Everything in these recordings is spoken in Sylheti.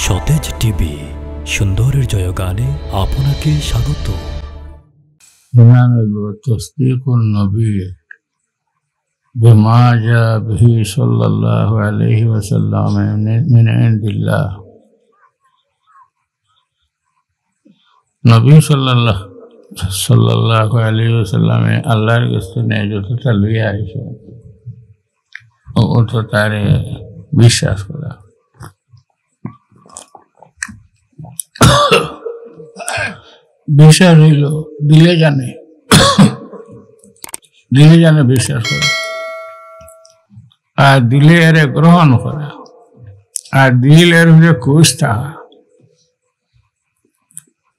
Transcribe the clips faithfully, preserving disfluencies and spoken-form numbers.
সতেজ টিভি, সুন্দরের জয়গানে আপনাকে স্বাগত। ইমান হইল তসদিকুন নবী বিমা জা বিহি সাল্লাল্লাহু আলাইহি ওয়াসাল্লাম মিন ইনদিল্লাহ। নবী সাল্লাল্লাহু, সাল্লাল্লাহু আলাইহি ওয়াসাল্লামে আল্লাহর কাছ থেকে যতটা লইয়া আইছে, ও, অতটারে বিশ্বাস করা। বিশ্বাস হইল দিলে জানে, দিলে জানে বিশ্বাস করা, আর দিলে এরে গ্রহণ করা, আর দিল এর ভিতরে খুশ থাকা।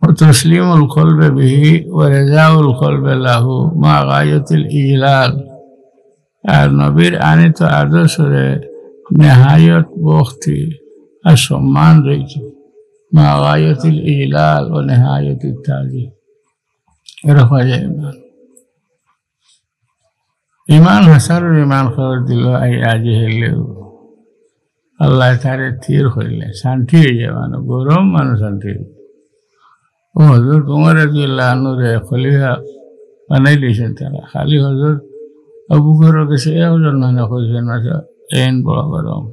وتسليم القلب به ورضاء القلب له مع غاية الإجلال। আর নবীর আনিত আদর্শরে নেহায়ত ভক্তি আর সম্মান রইত, مع غاية الإجلال ونهاية التعظيم। এরা হয়ে যায় ইমান। ইমান হাসারর ইমান খবর দিল, আই আজি হেলেও আল্লাহ তারে থির করিলে শান্তি হয়ে যায়, মানে গরম মানুষ শান্তি হয়ে যায়। ও হজরত উমর রাদিয়াল্লাহু আনহুরে খলিফা বানাই দিয়েছেন তারা। খালি হজরত আবু বকর গেছে একজন মানে কইছেন, "আচ্ছা, এইন বড় গরম।"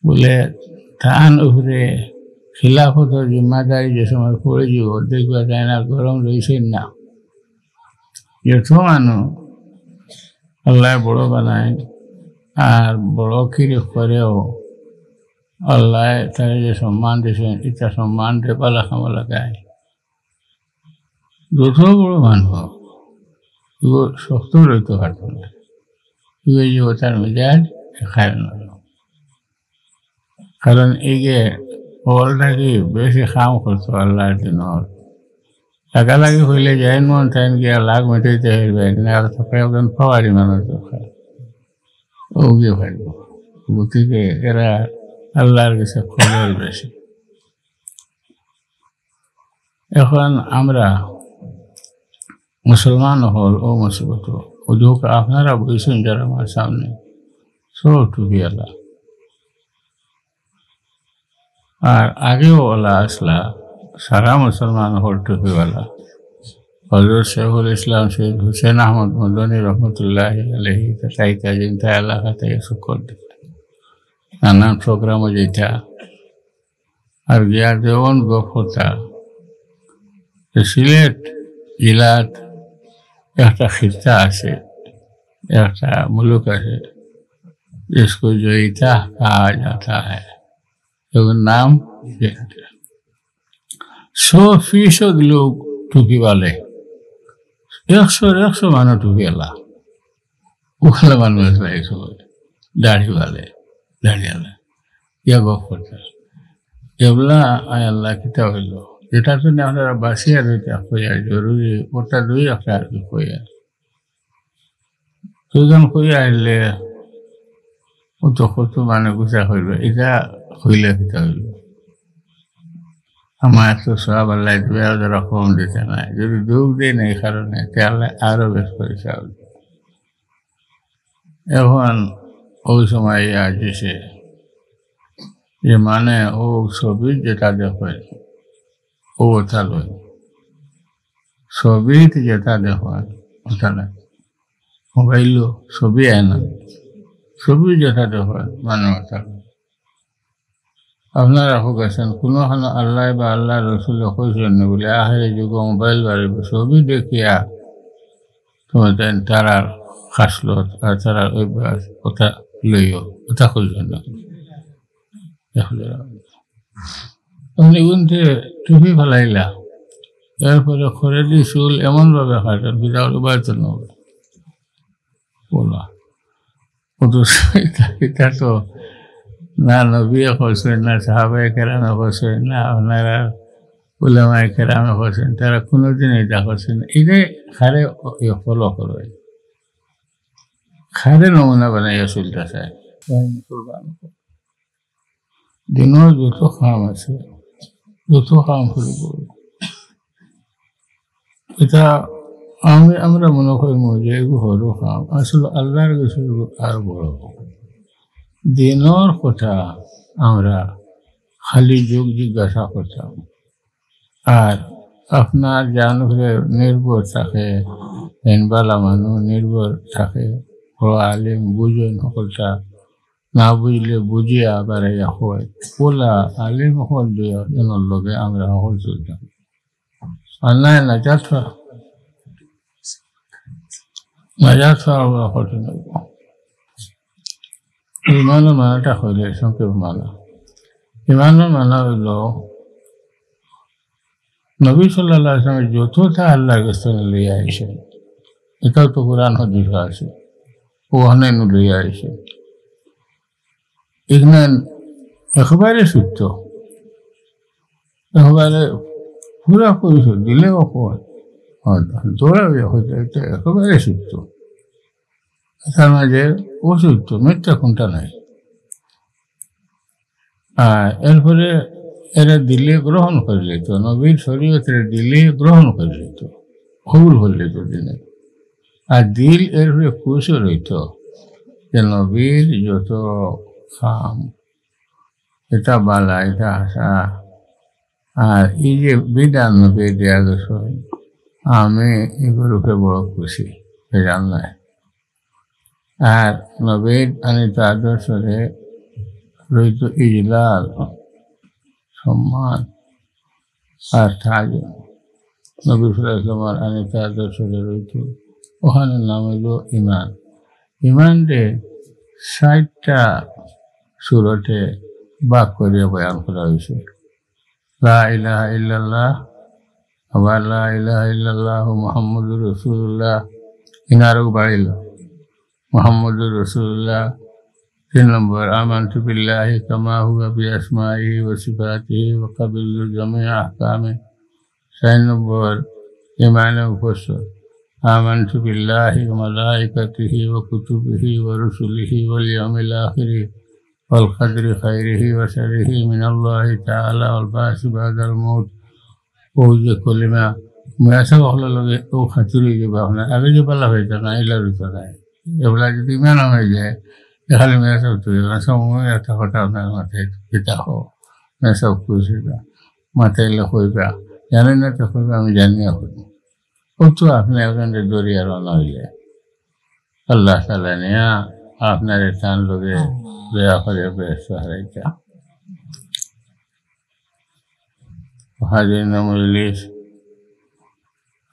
বলে, তান উপরে খিলাফতর জিম্মাদারি যে সময় পড়ে যাব, দেখবা যায় না, গরম রইছে না। যত মানুষ আল্লাহ বড় বানায় আর বড় কিরি করেও, আল্লাহ তারে যে সম্মান দিয়েছেন, এটা সম্মান দিয়ে ভালা কামো লাগায়। যত বড় মানুষ হোক, এগু শক্ত রইতে পারতো না। এগু যে তার মেজাজ খায় না। কারণ এই যে হল থাকি বেশি কাম করতো আল্লাহর দিন হল। লাগালাগি হইলে যাইন মন তাইন গিয়া লাগ মেটাইতে হইবে, না তো একজন পাওয়ারি মানুষ দরকার। ও গিয়ে পারবো। গতিকে এরা আল্লাহর কাছে কদর বেশি। এখন আমরা মুসলমান হল ও মুসিবত, ও দুঃখ আপনারা বইছেন যারা আমার সামনে, সব টুপিওয়ালা। আর আগেও ওলা আসলা, সারা মুসলমান হল টুপিওয়ালা। হজরত শেখুল ইসলাম সৈয়দ হুসেন আহমদ মদনী রহমতুল্লাহ আলহি তাই তাজিন তাই এলাকা থেকে শুক্কর দিতা, নানান প্রোগ্রামও যেতা। আর গিয়া যেমন গফতা, যে সিলেট জেলাত একটা খিত্তা আছে, একটা মুলুক আছে, जिसको জয়িতা कहा जाता है। এগুলোর নাম জয়িতা। সৌ ফিসদ লোক টুপিওয়ালে, একশো একশো মানুষ টুপিওয়ালা। ওখানে মানুষ লাগে সবাই, দাড়িওয়ালে, দাড়িওয়ালা। ইয়া গফ করতে। এবলা আয় আল্লাহ কিতা হইল? যেটা তো না আপনারা বাসিয়া রইতে কইয়া জরুরি, ওটা দুই একটা আর কি কইয়া। দুজন কইয়া আইলে ও তো কত মানে গুছা হইবে, এটা হইলে কিতা হইল? আমার তো সব আল্লাহ দিবে, আর যারা কম দিতে নাই। যদি দুঃখ দেয় না এই কারণে, তাহলে আরো বেশ করে সব দিবে। এখন ওই সময় ইয়া আসে যে মানে ও ছবি যেটা দেখে, ও ওটা লয়। ছবিত যেটা দেখে, ওটা লয়। মোবাইলও ছবি আয় না, ছবি যেটা দেখে, মানে ওটা লয়। আপনারা হোক আছেন, কোনোখানো আল্লাহ বা আল্লাহ রসুলে কইছেন না বলে আখেরি যুগ মোবাইল বাড়িব, ছবি দেখিয়া তোমার তারার খাসলত আর তারার অভ্যাস, ওটা লইও, ওটা কইছেন না। এখন এগুনতে টুপি ফালাইলা, এরপরে খরেদি চুল এমনভাবে কাটেন, বিদাউল উবায়ত নবে। বলা। অথচ এটা, এটা তো না নবীয়ে করছেন, না সাহাবায়ে কেরামে করছেন, না আপনারা উলামায়ে কেরামে করছেন, তারা কোনোদিন এটা করছেন না। এটা খারে ইয়ে ফলো করে, খারে নমুনা বানাইয়া চলতে চায়। দিনর যত কাম আছে, যত কাম করি করি। এটা আমি, আমরা মনে করি যে এগু হরু কাম, আসলে আল্লাহর কাছে এগু আর বড়। দিনর কথা আমরা খালি যুগ জিজ্ঞাসা করতাম। আর আপনার জান উপরে নির্ভর থাকে, এন বালা মানুষ নির্ভর থাকে, বড় আলিম বুঝইন হকলতা, না বুঝলে বুঝিয়া বাড়াইয়া কয়। ওলা আলিম হকল দুইজনর লগে আমরা হকল চলতাম। আর নাই না, যা তো, না যা তো আমরা কঠিন অইব। ইমানর মানাটা হইলে সংক্ষেপ মানা। ইমানর মানা হইল নবী সাল্লাল্লাহু আলাইহি ওয়াসাল্লাম যতটা আল্লাহর কাছ থাকি লইয়া আইছেন, এটাও তো কোরআন হাদিসও আছে, ওখানে নু লইয়া আইছেন। এখানে একেবারে সত্য, একেবারে পুরা পরিষদ দিলেও হয়, দৌড়াবে হয়তো, এটা একেবারে সত্য। তার মাঝে অসত্য, মিথ্যা কোনটা নাই। আর এরপরে এরা দিলে গ্রহণ করে নিত, নবীর শরীয়তরে দিলে গ্রহণ করে নিত, কবুল করে নিত দিনে। আর দিল এরপরে খুশি রইত যে নবীর যত কাম, এটা বালা, এটা হাছা, আর এই যে বিধান নবী দেয়া গেছে, আমি এগুলোকে বড় খুশি, বেজান নাই। আর নবীর আনিত আদর্শরে রইত ইজলাল, সম্মান আর তাজিম। নবী সাল্লাল্লাহু আলাইহি ওয়াসাল্লামর আনিত আদর্শরে রইত, ওখানে নাম হইল ইমান। ইমানরে চারটা সুরতে ভাগ করিয়া বয়ান করা হয়েছে। লা ইলাহা ইল্লাল্লাহ, আবার লা ইলাহা ইল্লাল্লাহ মুহাম্মদুর রাসূলুল্লাহ, ইনারও বাড়িল মুহাম্মদুর রাসূলুল্লাহ। তিন নম্বর, আমানতু বিল্লাহি কামা হুয়া বিআসমাইহি ওয়া সিফাতিহি ওয়া কাবিলতু জামিআ আহকামিহি। চার নম্বর, ইমানে মুফাসসাল, আমানতু বিল্লাহি ওয়া মালাইকাতিহি ওয়া কুতুবিহি ওয়া রুসুলিহি ওয়াল ইয়াউমিল আখিরি ওয়াল কদরি খাইরিহি ওয়া শাররিহি মিনাল্লাহি তাআলা ওয়াল বাসি বাদাল মাউত। ও যে কলিমা, মিয়া সাব অকলর লগে ও খাতির হয়ে যাবে আপনার। আগে যে বালা হয়ে যায় না, এলা হইতে নাই। এগুলা যদি ইমান হয়ে যায়, তাহলে মিয়া সাব তো এগুলা সময় একটা কথা আপনার মাথায় পিতা হো, মিয়া সাব খুশি হইবা, মাথায় এলে হইবা, জানেন না তো হইবা, আমি জানি না হইব। ও তো আপনি একজন দরিয়া রওনা হইলে আল্লাহ তাআলা নিয়া আপনারে তান লগে দয়া করে বেহেশত হারাইতা। হাজিরিন মজলিস,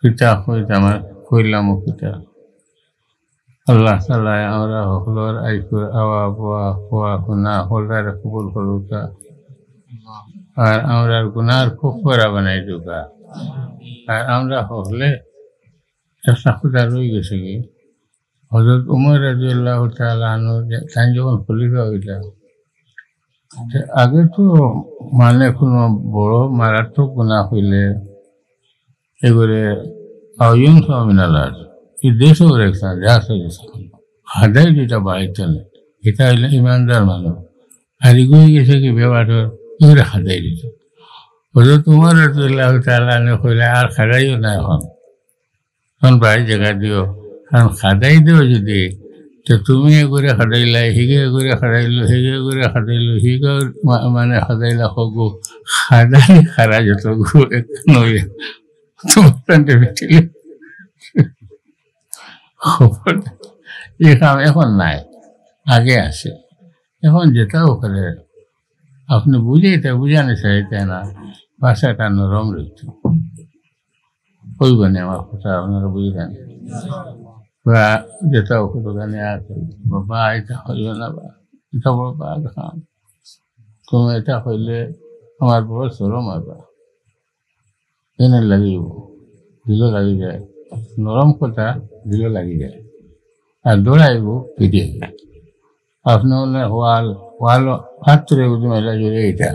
কিতা কইতাম আর কইলাম কিতা। আল্লাহ তাআলা আমরা হকলর আইকুর আওয়া, বোয়া, খোয়া, গুনা, হকলরে কবুল করুকা। আর আমরার গুনার কুফরা বানাই দুকা। আর আমরা হকলে একটা কথা রয়ে গেছে কি, হযরত উমর রাদিয়াল্লাহু তাআলা আনহু যে, তাই যখন খলিফা হইলা, তে আগে তো মানে কোনো বড় মারাত্মক গুনাহ হইলে এগুলো আউয়ুন ফামিনালার এই দেশে ওরা একটা যা আছে, খাদাই যেটা বাড়িতে নেই, এটা হইলে ইমানদার মানুষ। আর এগুলো গেছে কি ব্যবহার, এগুলো খাদাই দিত। হযরত উমর রাদিয়াল্লাহু তাআলা আনহু কইলে, "আর খাদাইও না এখন, এখন বাড়ি জায়গা দিও, কারণ খাদাই দিও যদি, তো তুমি এগুরে খাদাইলাই, হিগে এগুরে খাদাইলো, হিগে এগুরে খাদাইলো, হিগে মা-, মানে খাদাইলা হগু, খাদাই খারা যত গু এক নয়, তোমার প্যান্টে পিটিলে।" খবর, এই কাম এখন নাই, আগে আছে। এখন যেটাও করে, আপনি বুঝাইতে, বুঝানি চাইতে না, ভাষাটা নরম রইত। কইব না আমার কথা, আপনারা বুঝলেন? বা যেটাও করে, ওখানে আর কইব, "বাবা, এটা হইল না বা, এটা বড় বাদ খান। তুমি এটা হইলে আমার বড় শরম হবে।" এনে লাগিব, দিল লাগি যায়। নরম কথা দিল লাগি যায়। আর দৌড়াইব, পিঠে যায়। আপনি হলে ওয়াল, ওয়াল, পাথরে উঠে মেলা জুড়ে এটা।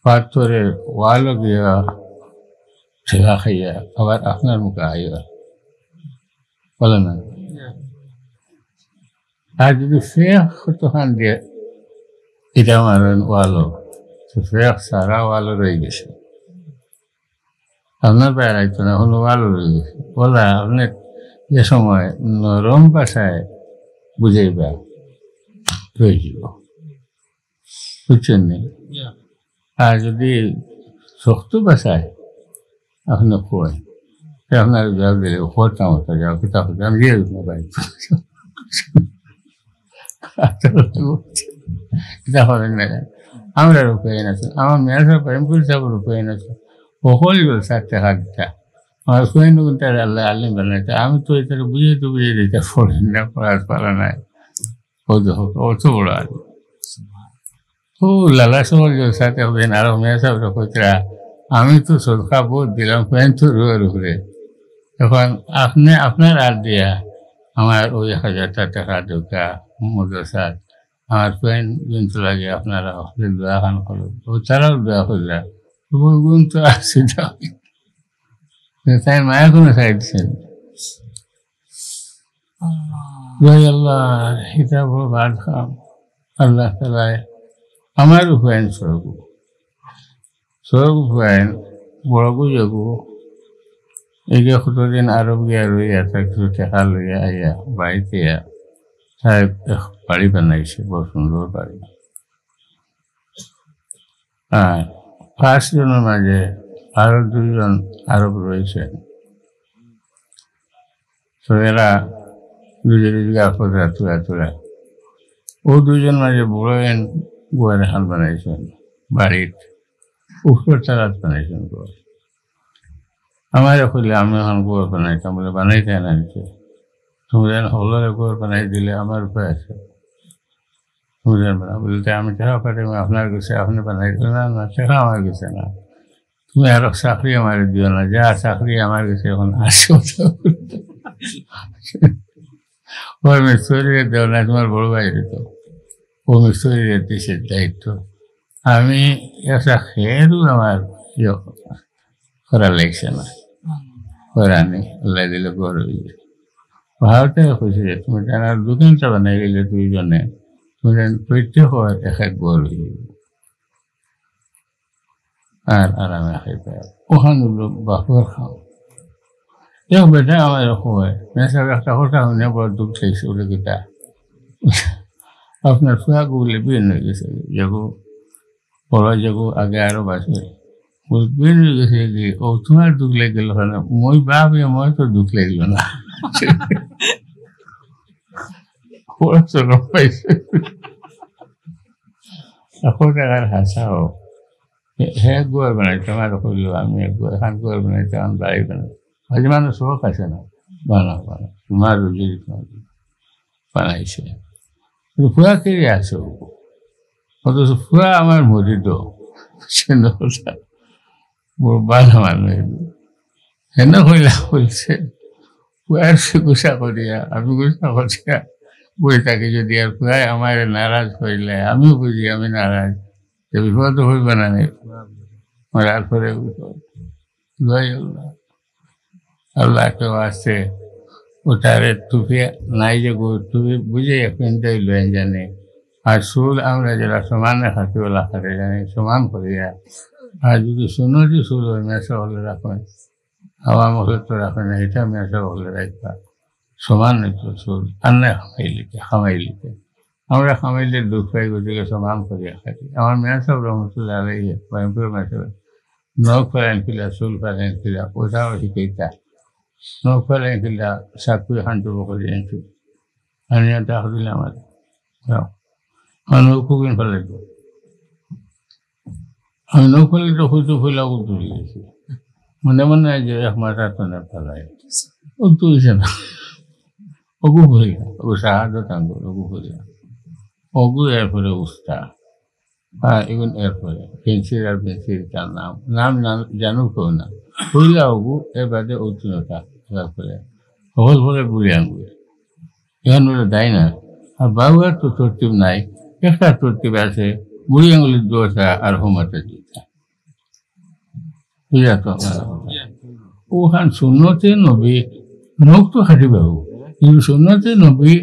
পাথরে ওয়ালও গিয়া ঠেলা খাইয়া আবার আপনার মুখে আইবা। বলে না? আর যদি ফেক কতখান দিয়ে এটা মারেন ওয়ালও, তো ফেক সারা ওয়ালও রয়ে গেছে। আপনার বাইরে আইতো না, হলো ওয়ালও রয়ে গেছে। বলা আপনি যে সময় নরম ভাষায় বুঝাইবা, হয়ে যাব। বুঝছইন নি? আর যদি শক্ত ভাষায় আপনে কইন, তে আপনারে জবাব দিলে, "করতাম ওটা, যাও, কিতা করতাম, আমি দিয়ে দিতাম ভাই।" কিতা করবেন না? আমরার উপায় আছে, আমার মেয়ার সাহেব, প্রেমপুর সাহেবর উপায় আছে, সকল জলসাত টেকা দিতা। আমার কইন গুনতার আল্লাহ আলিম বানাইতা, আমি তো এটা বুঝাইতে বুঝাইতে পড়ি না, পড়ার পারা নাই। ও দেখো, অত বড় আলিম। ও লালা সবর জলসাত একদিন আরো মেয়ার সাহেবরে কইতরা, "আমি তো সদকা বহুত দিলাম, কইন তো রুয়ের উপরে। এখন আপনে আপনার আর দিয়া আমার ওই হাজারটা টেকা দেউক্কা মাদ্রাসাত, আমার কইন গুনতে লাগে, আপনারা হকলে দোয়া খান করো।" ও তারাও দোয়া করলা, ও গুনতে আসে না। তাই মায়া কোনো সাইড দিছে না। ভাই আল্লাহ, এটা বড় বাদ খাম। আল্লাহ তাআলায় আমার উপায়ন স্বর্গ, স্বর্গ উপায়ন বড় বুঝবো। এই যে কতদিন আরব গিয়া রইয়া, তার কিছু টেকা লইয়া আইয়া বাড়িতে আইয়া, সাহেব এক বাড়ি বানাইছে, বড় সুন্দর বাড়ি। আর পাঁচ জনের মাঝে আরো দুইজন আরব রয়েছে। তো এরা দুজনে দুজনে আপদে আতুরা আতুরা। ও দুইজন মাঝে বড় এন গোয়ার হান বানাইছেন, বাড়ির উপর তালাত বানাইছেন গোয়ার। আমার কইলে, "আমি এখন গোয়ার বানাইতাম," বলে, "বানাইতে না নিচে। তুমি যেন হলরে গোয়ার বানাই দিলে আমার উপায় আছে।" বুঝলেন না? বলতে, "আমি টেকা পাঠাই আপনার কাছে, আপনি বানাই দেন না, না, টেকা আমার কাছে না। তুমি আরো চাকরি আমার দিও না, যা চাকরি আমার কাছে এখন আসো।" ওই মিস্ত্রিরে দেও না, তোমার বড় ভাই তো। ও মিস্ত্রিরে দিছে দায়িত্ব। আমি একটা খেরু আমার ইয়ে করা লাগছে না। করানি, আল্লাহ দিলে ঘর হইবে। ভারতে কইছে যে, "তুমি জানার দোকানটা বানাই গেলে দুইজনে, তুমি জান প্রত্যেক এক এক ঘর হইবে।" আর আরামে খাইতে। ওখান হলো বাপর খাও। এক বেটা আমার কয়, "মেসাব একটা কথা শুনে বড় দুঃখ লাগছে, বলে কিতা?" আপনার ফুয়া গুলি বিয়ে হয়ে গেছে, যেগো বড় যেগো আগে আরো বাঁচবে। বলে, "বিয়ে হয়ে গেছে কি? ও তোমার দুঃখ লেগে গেল কেন? মই বাপ, এ মই তো দুঃখ লাগলো না।" বড় শরম পাইছে। এখন টাকার হাসাও। হে, হে ঘর বানাইতাম, আর কইলো, "আমি এক ঘর, এখান ঘর বানাইতাম, আমি বাড়ি বানাই।" মাঝে মানুষ শখ আছে না, বানা, বানা, তোমার রুজি তোমার রুজি। বানাইছে। কিন্তু ফুয়া কেড়ে আছে ও। অথচ ফুয়া আমার মরিদ। সে কথা। বড় বালা মানুষ। হেন কইলা বলছে, "ফুয়ার সে গুসা করিয়া, আমি গুসা করিয়া বই থাকি যদি আর ফুয়ায় আমারে নারাজ করিলে, আমিও বুঝি আমি নারাজ। যে বিপদ হইবে না নি?" মরার পরে বিপদ। দোয়াই আল্লাহ। আল্লাহ কেউ আছে, ও তারে টুপি নাই যে গো, টুপি বুঝে এখন দই লইন জানে। আর চুল আমরা যারা সমানে খাতি ওলা খাতে জানি, সমান করিয়া। আর যদি সুন্নতি চুল ওই মেসা হলে রাখেন, আমার মুখে তো রাখেন না, এটা মেসা হলে রাখবা। সমান হইতো চুল, আর না খামাইলিতে, খামাইলিতে। আমরা খামাইলে দুঃখ পাই, গতিকে সমান করিয়া খাতি। আমার মেসা রহমতুল্লাহ আলাইহি, ভয়ঙ্কর মেসা, নখ ফালাইন কিলা, চুল ফালাইন কিলা, ওটাও শিখাইতা। নখ ফালাইন কিলা, চাকু এখান তো বকরি আনছি। আমি আর ডাক দিলাম আর, যাও। আর নখ কুকিন ফালাই দিও। আমি নখ ফালাই তো হইতে ফেলা ও তুলে গেছি। মনে মনে যে এক মাথা তো না ফালাই। ও তুলছে না। ওগু হইলা, ও শাহাদত আঙ্গুল, ওগু হইলা। ওগু এরপরে উস্তা। হ্যাঁ, এগুন এরপরে। ফেন্সির আর ফেন্সির তার নাম। নাম না জানো কেউ না। হইলা ওগু, এর বাদে ও তিনটা। তারপরে হল পরে বুড়ি আঙ্গুল। এখন বলে দেয় না। আর বাবুয়ার তো তরতিব নাই। একটা তরতিব আছে, বুড়ি আঙ্গুলের দুটা আর হোমাতে দুটা। বুঝা তো? ওখান সুন্নতে নবী, নখ তো খাটি বাবু। কিন্তু সুন্নতে নবী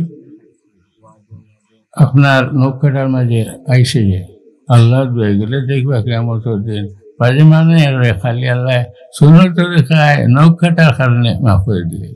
আপনার নখ কাটার মাঝে আইসে যে আল্লাহ দোয়াই গেলে দেখবা কিয়ামতর দিন। বাজে মানে এরে খালি আল্লাহ সুন্নত তরিকায় নখ কাটার কারণে মাফ করে দিয়ে।